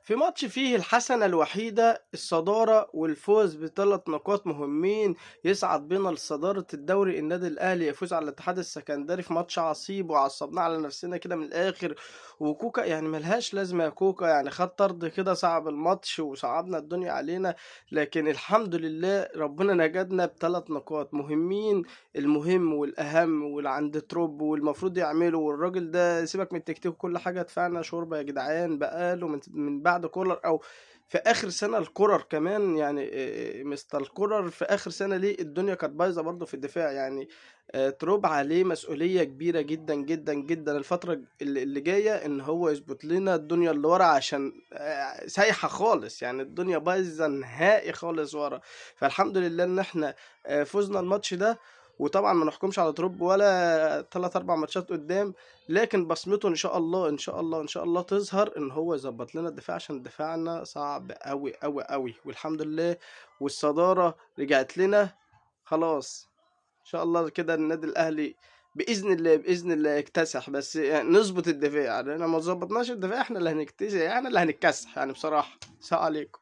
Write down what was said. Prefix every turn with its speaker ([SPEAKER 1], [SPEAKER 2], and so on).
[SPEAKER 1] في ماتش فيه الحسنة الوحيدة الصدارة والفوز بثلاث نقاط مهمين يصعد بينا لصدارة الدوري. النادي الأهلي يفوز على الاتحاد السكندري في ماتش عصيب وعصبناه على نفسنا كده من الآخر. وكوكا يعني ملهاش لازمة يا كوكا، يعني خد طرد كده صعب الماتش وصعبنا الدنيا علينا، لكن الحمد لله ربنا نجدنا بثلاث نقاط مهمين. المهم والأهم واللي عند تروب والمفروض يعمله، والراجل ده سيبك من التكتيك وكل حاجة، دفعنا شوربة يا جدعان بقاله من بعد كولر أو في آخر سنة الكولر كمان، يعني مستر كولر في آخر سنة ليه الدنيا كانت بايظة برضه في الدفاع. يعني تروب عليه مسؤولية كبيرة جدا جدا جدا الفترة اللي جاية إن هو يظبط لنا الدنيا اللي ورا، عشان سايحة خالص، يعني الدنيا بايظة نهائي خالص ورا. فالحمد لله إن إحنا فزنا الماتش ده، وطبعا ما نحكمش على تروب ولا 3-4 ماتشات قدام، لكن بصمته ان شاء الله ان شاء الله ان شاء الله تظهر ان هو يظبط لنا الدفاع، عشان دفاعنا صعب قوي قوي قوي. والحمد لله والصدارة رجعت لنا خلاص ان شاء الله كده. النادي الاهلي باذن الله باذن الله يكتسح، بس يعني نظبط الدفاع، لان ما ظبطناش الدفاع احنا اللي هنكتسح، احنا اللي هنتكسح يعني بصراحة. السلام عليكم.